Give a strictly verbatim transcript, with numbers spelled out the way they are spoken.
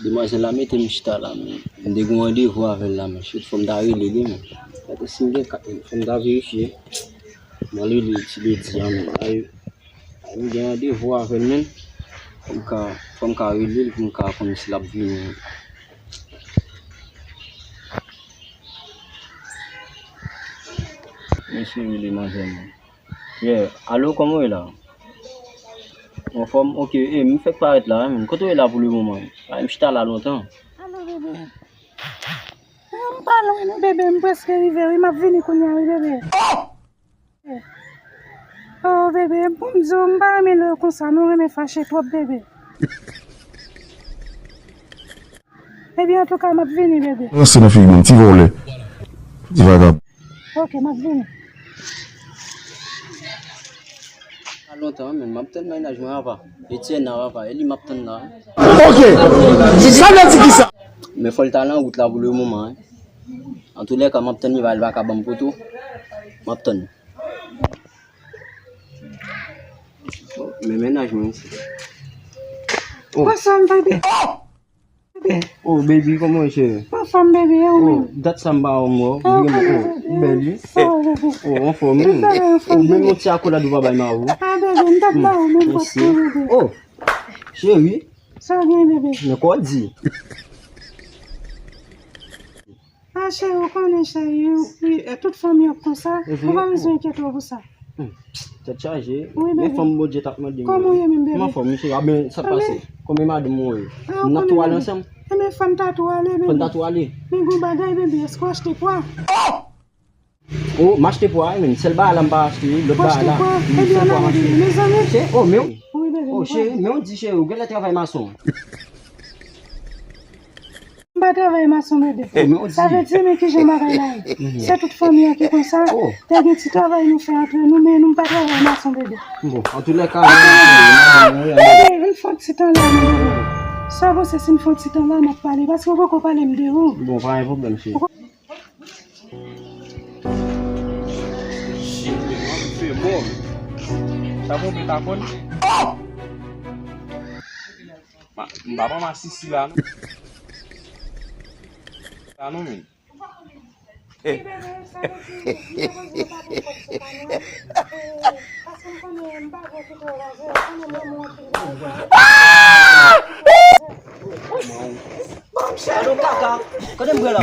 Demwazèl la mete m chita la, men m te gen yon randevou avè l la, men shit, fò m ta rele li, men. Gade si m gen kat li, fò m ta verifye. M al rele ti ledi a, men. Ay, ay, m gen randevou avè l, men. Fò m ka, fò m ka rele l pou m ka konn si l ap vini. Mesye rele manzè, men. Yeah, alo, kòman w ye la? Anfòm? Ok, e, m fèk parèt la, wi, men. Kote w ye la pou le moman? Ay, m chita la lontan. Alo, bebe. E, m pa lwen, non, bebe, m prèske rive, wi, m ap vini kounye a, wi, bebe. Oh, bebe, pou m di w, m pa renmen lè w konsa, non, renmen fache twòp, bebe. Ebyen, antouka, m ap vini, bebe. Ranse nan figi moun, ti vòlè. Ti vagabon. Ok, m ap vini. Pa lontan, men m ap tann mennaj mwen ava. Etienne ava, e li m ap tann la. Ok! Sa vle di ki sa? Men fò l ta nan wout la pou le moman, en. Antoulèka, m ap tann li, va, li pa ka ban m poto. M ap tann. Men mennaj mwen isi. Oh. What's up, baby? Oh, baby, kòman w ye, cheri? Anfòm, bebe, e ou menm? Dat sa m pa wè w, mwen. Ou bèl, wi. Sa w, bebe? Oh, anfòm, wi. Ou menm yon ti akolad ou pa bay mari w. Ah, bebe, m t ap ba ou menm pòt mwen, bebe. Oh, cheri. Sa w gen, bebe? Men kò di. Ah, cheri, ou konnen, cheri, wi, e, tout fanmi yo konsa, ou pa bezwen enkyete w pou sa. Hmm. Tèt chaje. Wi, bebe. Men fanm Bondye t ap mande m. Kòman w ye menm, bebe? M anfòm, wi, cheri. A ben, sa k pase? Kòman madanm ou ye? Ah, ou konnen, bebe. N ap tou ale ansanm? Enben, fò n ta tou ale, bebe. Fò n ta tou ale. Men gon bagay, bebe, èske w achte pwa? Oh! Oh, m achte pwa, wi, men sèl bagay la m pa achte, lòt bagay la. Ou achte pwa? Ebyen, ann ale, bebe. Mezanmi. Oh, men. Wi, bebe. Oh, cheri, men w di, cheri, ou genlè travay mason. M pa travay mason, bebe. Sa vle di, men kijan bagay la ye? Se tout fanmi an ki konsa. Te gen ti travay nou fè antre nou, men nou pa travay mason, bebe. Bon, antoulèka, bebe, vin fè yon ti tan la, non, bebe. Sa w panse si m fè yon ti tan la, n ap pale? Paske w poko pale m de ou. Bon, pa gen pwoblèm, cheri. Shit, men, m ap fè mò. Sa konpè ta konn? Ma, m pa pran masisi la, non. La, non, men. Alo, kaka. Kote m pran la?